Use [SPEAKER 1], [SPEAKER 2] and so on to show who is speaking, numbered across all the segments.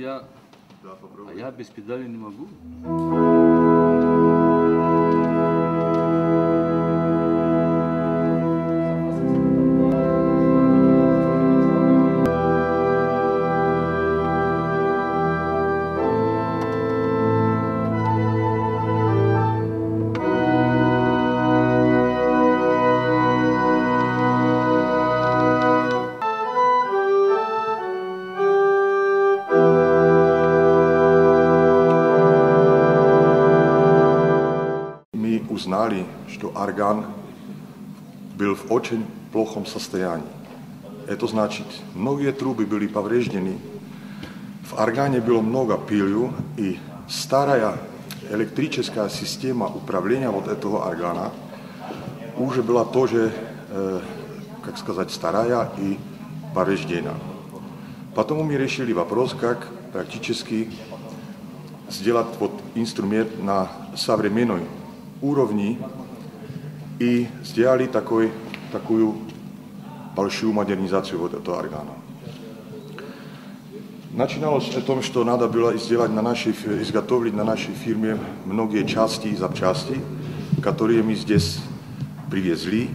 [SPEAKER 1] Я,
[SPEAKER 2] Да,
[SPEAKER 1] а
[SPEAKER 2] попробуй.
[SPEAKER 1] я без педали не могу.
[SPEAKER 2] Мы узнали, что орган был в очень плохом состоянии. Это значит, многие трубы были повреждены, в органе было много пыли, и старая электрическая система управления вот этого органа уже была тоже, как сказать, старая и повреждена. Потом мы решили вопрос, как практически сделать вот инструмент на современной уровне, и сделали такую большую модернизацию вот этого органа. Начиналось о том, что надо было сделать на нашей изготовить на нашей фирме многие части и запчасти, которые мы здесь привезли,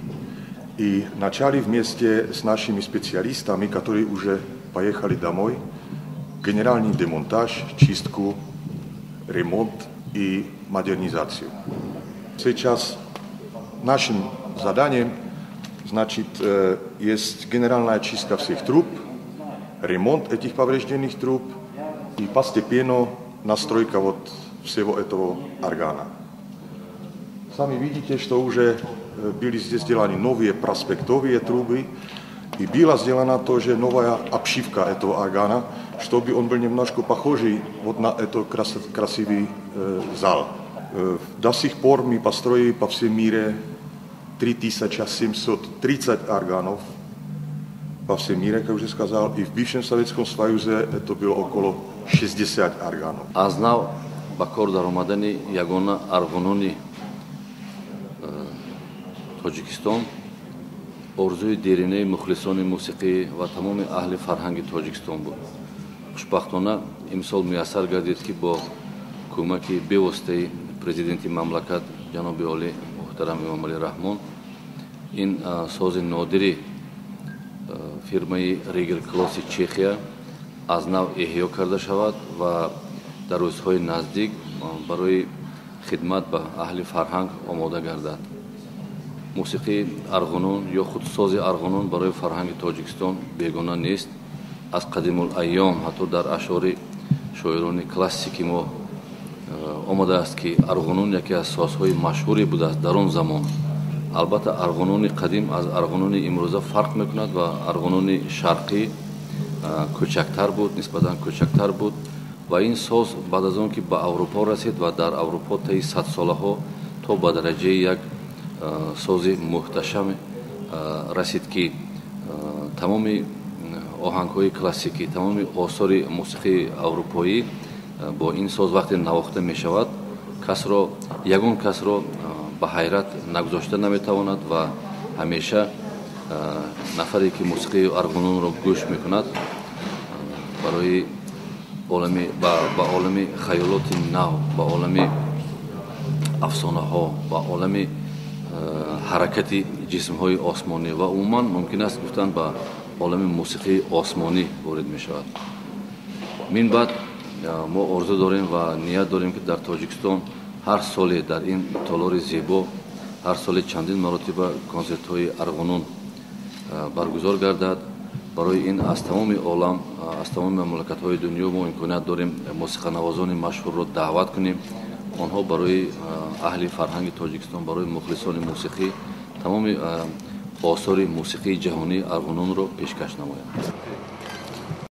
[SPEAKER 2] и начали вместе с нашими специалистами, которые уже поехали домой, генеральный демонтаж, чистку, ремонт и модернизацию. Сейчас нашим заданием, значит, есть генеральная чистка всех труб, ремонт этих поврежденных труб и постепенно настройка вот всего этого органа. Сами видите, что уже были здесь сделаны новые проспектовые трубы и была сделана тоже новая обшивка этого органа, чтобы он был немножко похожий вот на этот красивый зал. До сих пор мы построили по всему мире 3730 органов по всему мире, как уже сказал, и в бывшем Советском Союзе это было около 60 органов.
[SPEAKER 1] Аз нав ба кор даромадани ягона арғунони Тоҷикистон орзуи деринаи мухлисони мусиқӣ ва тамоми аҳли фарҳанги Тоҷикистон буд. Хушбахтона имсол муяссар гардид, ки бо кӯмаки бевоситаи президенти мамлакат ҷаноби олӣ муҳтарам Эмомалӣ Раҳмон ин сози нодири фирмаи Ригер Клоси Чехия аз нав эҳё карда шавад ва дар рӯзҳои наздик барои хидмат ба аҳли фарҳанг омода гардад. Мусиқии арғунон ё худ сози арғунон барои фарҳанги Тоҷикистон бегона нест. Аз қадимул айём ҳатто дар ашъори шоирони классики мо омадааст, ки арғунон яке аз созҳои машҳуре будааст дар он замон. Албатта, арғунони қадим аз арғунони имрӯза фарқ мекунад ва арғунони шарқӣ кӯчактар буд, нисбатан кӯчактар буд ва ин соз баъд аз он ки ба Аврупо расид ва дар Аврупо таи садсолаҳо то ба дараҷаи як сози муҳташам расид, ки тамоми оҳангҳои классикӣ, тамоми осори мусиқии аврупоӣ бо ин соз вақте навохта мешавад, касро, ягон касро ба ҳайрат нагузошта наметавонад ва ҳамеша нафаре ки мусиқии арғунонро гӯш мекунад, барои олами ба олами хаёлоти нав, ба олами афсонаҳо, ба олами ҳаракати ҷисмҳои осмонӣ ва умуман мумкин аст гуфтан ба олами мусиқии осмонӣ ворид мешавад. Мин баъд мо орзу дорем ва ният дорем, ки дар Тоҷикистон ҳар соле дар ин толори зебо ҳар соле чандин маротиба консертҳои арғунон баргузор гардад. Барои ин аз тамоми олам, аз тамоми мамлакатҳои дунё мо имконият дорем мусиқанавозони машҳурро даъват кунем. Онҳо барои аҳли фарҳанги Тоҷикистон, барои мухлисони мусиқӣ тамоми осори мусиқии ҷаҳонии арғунонро пешкаш намоянд.